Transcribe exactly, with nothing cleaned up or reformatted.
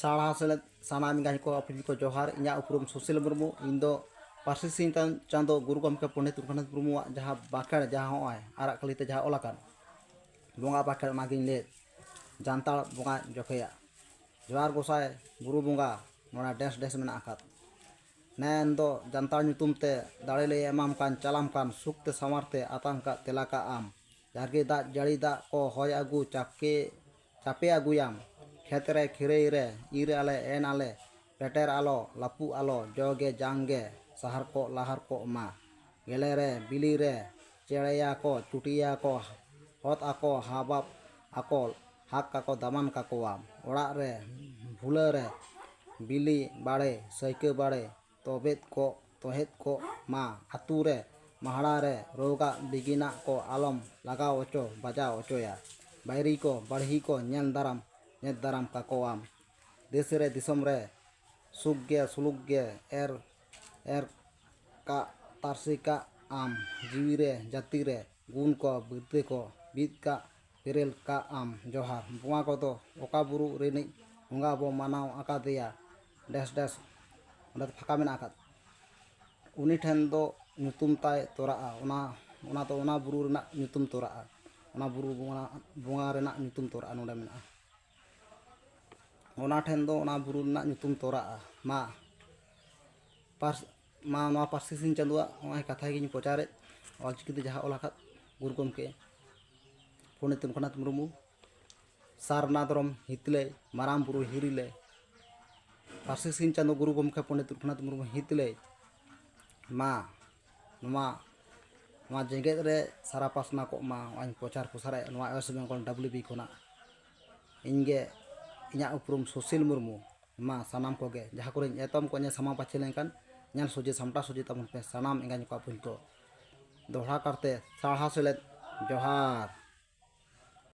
ᱥᱟᱨᱦᱟᱣ ᱥᱮᱞᱮᱫ ᱥᱟᱱᱟᱢ ᱮᱸᱜᱟᱧ ᱠᱚ ᱟᱯᱮ ᱠᱚ ᱡᱚᱦᱟᱨ᱾ ᱤᱧᱟᱹᱜ ᱩᱯᱨᱩᱢ ᱥᱩᱥᱤᱞ ᱢᱩᱨᱢᱩ᱾ ᱤᱧ ᱫᱚ ᱯᱟᱹᱨᱥᱤ ᱥᱤᱧ ᱪᱟᱸᱫᱚ ᱜᱩᱨᱩ ᱜᱚᱢᱠᱮ ᱯᱚᱱᱰᱤᱛ ᱨᱚᱜᱷᱩᱱᱟᱛᱷ ᱢᱩᱨᱢᱩᱣᱟᱜ ᱡᱟᱦᱟᱸ ᱵᱟᱸᱠᱷᱮᱲ, ᱡᱟᱦᱟᱸ ᱦᱚᱸᱜᱼᱚᱭ ᱟᱨᱟᱜ ᱠᱟᱹᱞᱤ ᱛᱮ ᱡᱟᱦᱟᱸ ᱚᱞ ᱟᱠᱟᱱ ᱵᱚᱸᱜᱟ ᱵᱟᱸᱠᱷᱮᱲ, ᱚᱱᱟᱜᱤᱧ ᱞᱟᱹᱭᱮᱫ᱾ ᱡᱟᱱᱛᱟᱲ ᱵᱚᱸᱜᱟ ᱡᱚᱠᱷᱮᱭᱟᱜ᱾ ᱡᱚᱦᱟᱨ ᱜᱚᱸᱥᱟᱭ ᱜᱩᱨᱩ ᱵᱚᱸᱜᱟ, ᱱᱚᱰᱮ ᱰᱮᱥ ᱰᱮᱥ ᱢᱮᱱᱟᱜ ᱟᱠᱟᱫ᱾ ᱱᱮᱱ ᱫᱚ ᱡᱟᱱᱛᱟᱲ ᱧᱩᱛᱩᱢ ᱛᱮ ᱫᱟᱲᱮ ᱞᱮ ᱮᱢᱟᱢ ᱠᱟᱱ, ᱪᱟᱞᱟᱢ ᱠᱟᱱ, ᱥᱩᱠ ᱛᱮ ᱥᱟᱶᱟᱨ ᱛᱮ ᱟᱛᱟᱝ ᱠᱟᱜ ᱛᱮᱞᱟ ᱠᱟᱜ ᱟᱢ᱾ ᱡᱟᱨᱜᱮ ᱫᱟᱜ ᱡᱟᱹᱲᱤ ᱫᱟᱜ ᱠᱚ ᱦᱚᱭ ᱟᱹᱜᱩ ᱪᱟᱯᱠᱮ ᱪᱟᱯᱮ ᱟᱹᱜᱩᱭᱟᱢ᱾ ᱠᱷᱮᱛ ᱨᱮ ᱠᱷᱤᱨᱟᱹᱭ ᱨᱮ ᱤᱨ ᱟᱞᱮ ᱮᱱ ᱟᱞᱮ, ᱯᱮᱴᱮᱨ ᱟᱞᱚ ᱞᱟᱹᱯᱩᱜ ᱟᱞᱚ ᱡᱚ ᱜᱮ ᱡᱟᱝ ᱜᱮ ᱥᱟᱦᱟᱨ ᱠᱚᱜ ᱞᱟᱦᱟᱨ ᱠᱚᱜ ᱢᱟ᱾ ᱜᱮᱞᱮ ᱨᱮ ᱵᱤᱞᱤ ᱨᱮ ᱪᱮᱬᱮᱭᱟ ᱠᱚ ᱪᱩᱴᱤᱭᱟ ᱠᱚ ᱦᱚᱛ ᱟᱠᱚ ᱦᱟᱵᱟᱵ ᱟᱠᱚ ᱦᱟᱠ ᱠᱟᱠᱚ ᱫᱟᱢᱟᱱ ᱠᱟᱠᱚᱣᱟᱢ᱾ ᱚᱲᱟᱜ ᱨᱮ ᱵᱷᱩᱞᱟᱹ ᱨᱮ ᱵᱤᱞᱤ ᱵᱟᱲᱮ ᱥᱟᱹᱭᱠᱟᱹ ᱵᱟᱲᱮ ᱛᱚᱵᱮᱫ ᱠᱚᱜ ᱛᱚᱦᱮᱫ ᱠᱚᱜ ᱢᱟ᱾ ᱟᱹᱛᱩ ᱨᱮ ᱢᱟᱦᱲᱟ ᱨᱮ ᱨᱳᱜᱟᱜ ᱵᱤᱜᱤᱱᱟᱜ ᱠᱚ ᱟᱞᱚᱢ ᱞᱟᱜᱟᱣ ᱚᱪᱚ ᱵᱟᱡᱟᱣ ᱚᱪᱚᱭᱟ᱾ ᱵᱟᱹᱭᱨᱤ ᱠᱚ ᱵᱟᱹᱲᱦᱤ ᱠᱚ ᱧᱮᱞ ᱫᱟᱨᱟᱢ ᱧᱮᱞ ᱫᱟᱨᱟᱢ ᱠᱟᱠᱚᱣᱟᱢ᱾ ᱫᱮᱥ ᱨᱮ ᱫᱤᱥᱚᱢ ᱨᱮ ᱥᱩᱠ ᱜᱮ ᱥᱩᱞᱩᱠ ᱜᱮ ᱮᱨ ᱮᱨ ᱠᱟᱜ ᱛᱟᱨᱥᱤ ᱠᱟᱜ ᱟᱢ᱾ ᱡᱤᱣᱤ ᱨᱮ ᱡᱟᱹᱛᱤ ᱨᱮ ᱜᱩᱱ ᱠᱚ ᱵᱤᱨᱫᱟᱹ ᱠᱚ ᱵᱤᱫ ᱠᱟᱜ ᱵᱮᱨᱮᱞ ᱠᱟᱜ ᱟᱢ᱾ ᱡᱚᱦᱟᱨ ᱵᱚᱸᱜᱟ ᱠᱚᱫᱚ ᱚᱠᱟ ᱵᱩᱨᱩ ᱨᱤᱱᱤᱡ ᱵᱚᱸᱜᱟ ᱵᱚ ᱢᱟᱱᱟᱣ ᱟᱠᱟᱫᱮᱭᱟ? ᱰᱮᱥ ᱰᱮᱥ ᱚᱸᱰᱮ ᱫᱚ ᱯᱷᱟᱸᱠᱟ ᱢᱮᱱᱟᱜ ᱟᱠᱟᱫ᱾ ᱩᱱᱤ ᱴᱷᱮᱱ ᱫᱚ ᱧᱩᱛᱩᱢ ᱛᱟᱭ ᱛᱚᱨᱟᱜᱼᱟ᱾ ᱚᱱᱟ ᱚᱱᱟ ᱫᱚ ᱚᱱᱟ ᱵᱩᱨᱩ ᱨᱮᱱᱟᱜ ᱧᱩᱛᱩᱢ ᱛᱚᱨᱟᱜᱼᱟ᱾ ᱚᱱᱟ ᱵᱩᱨᱩ ᱵᱚᱸᱜᱟ ᱵᱚᱸᱜᱟ ᱨᱮᱱᱟᱜ ᱧᱩᱛᱩᱢ ᱛᱚᱨᱟᱜᱼᱟ ᱱᱚᱰᱮ ᱢᱮᱱᱟᱜᱼᱟ᱾ ᱚᱱᱟ ᱴᱷᱮᱱ ᱫᱚ ᱚᱱᱟ ᱵᱩᱨᱩ ᱨᱮᱱᱟᱜ ᱧᱩᱛᱩᱢ ᱛᱚᱨᱟᱜᱼᱟ᱾ ᱢᱟ ᱯᱟᱹᱨᱥ ᱢᱟ ᱱᱚᱣᱟ ᱯᱟᱹᱨᱥᱤ ᱥᱤᱧ ᱪᱟᱸᱫᱳᱣᱟᱜ ᱱᱚᱜᱼᱚᱭ ᱠᱟᱛᱷᱟ ᱜᱤᱧ ᱯᱨᱚᱪᱟᱨᱮᱫ, ᱚᱞᱪᱤᱠᱤ ᱛᱮ ᱡᱟᱦᱟᱸ ᱚᱞ ᱟᱠᱟᱫ ᱜᱩᱨᱩ ᱜᱚᱢᱠᱮ ᱯᱚᱱᱰᱤᱛ ᱨᱚᱜᱷᱩᱱᱟᱛᱷ ᱢᱩᱨᱢᱩ, ᱥᱟᱨᱱᱟ ᱫᱷᱚᱨᱚᱢ ᱦᱤᱛᱞᱟᱹᱭ, ᱢᱟᱨᱟᱝ ᱵᱩᱨᱩ ᱦᱤᱨᱤᱞᱟᱹᱭ, ᱯᱟᱹᱨᱥᱤ ᱥᱤᱧ ᱪᱟᱸᱫᱳ ᱜᱩᱨᱩ ᱜᱚᱢᱠᱮ ᱯᱚᱱᱰᱤᱛ ᱨᱚᱜᱷᱩᱱᱟᱛᱷ ᱢᱩᱨᱢᱩ ᱦᱤᱛᱞᱟᱹᱭ᱾ ᱢᱟ ᱱᱚᱣᱟ ᱱᱚᱣᱟ ᱡᱮᱜᱮᱛ ᱨᱮ ᱥᱟᱨᱟ ᱯᱟᱥᱱᱟᱣ ᱠᱚᱜ ᱢᱟ᱾ ᱱᱚᱣᱟᱧ ᱯᱨᱚᱪᱟᱨ ᱯᱨᱚᱥᱟᱨᱮᱫ ᱱᱚᱣᱟ ᱳᱭᱮᱥᱴ ᱵᱮᱝᱜᱚᱞ ᱰᱟᱵᱽᱞᱤᱭᱩ ᱵᱤ ᱠᱷᱚᱱᱟᱜ᱾ ᱤᱧ ᱜᱮ ᱤᱧᱟᱹᱜ ᱩᱯᱨᱩᱢ ᱥᱩᱥᱤᱞ ᱢᱩᱨᱢᱩ᱾ ᱢᱟ ᱥᱟᱱᱟᱢ ᱠᱚᱜᱮ ᱡᱟᱦᱟᱸ ᱠᱚᱨᱮᱧ ᱮᱛᱚᱢ ᱠᱚ ᱧᱮᱞ ᱥᱟᱢᱟᱝ ᱯᱟᱪᱷᱮ ᱞᱮᱱᱠᱷᱟᱱ ᱧᱮᱞ ᱥᱚᱡᱷᱮ ᱥᱟᱢᱴᱟᱣ ᱥᱚᱡᱷᱮ ᱛᱟᱵᱚᱱ ᱯᱮ ᱥᱟᱱᱟᱢ ᱮᱸᱜᱟᱧ ᱠᱚ ᱟᱹᱯᱩᱧ ᱠᱚ᱾ ᱫᱚᱦᱲᱟ ᱠᱟᱨᱛᱮ ᱥᱟᱨᱦᱟᱣ ᱥᱮᱞᱮᱫ ᱡᱚᱦᱟᱨ᱾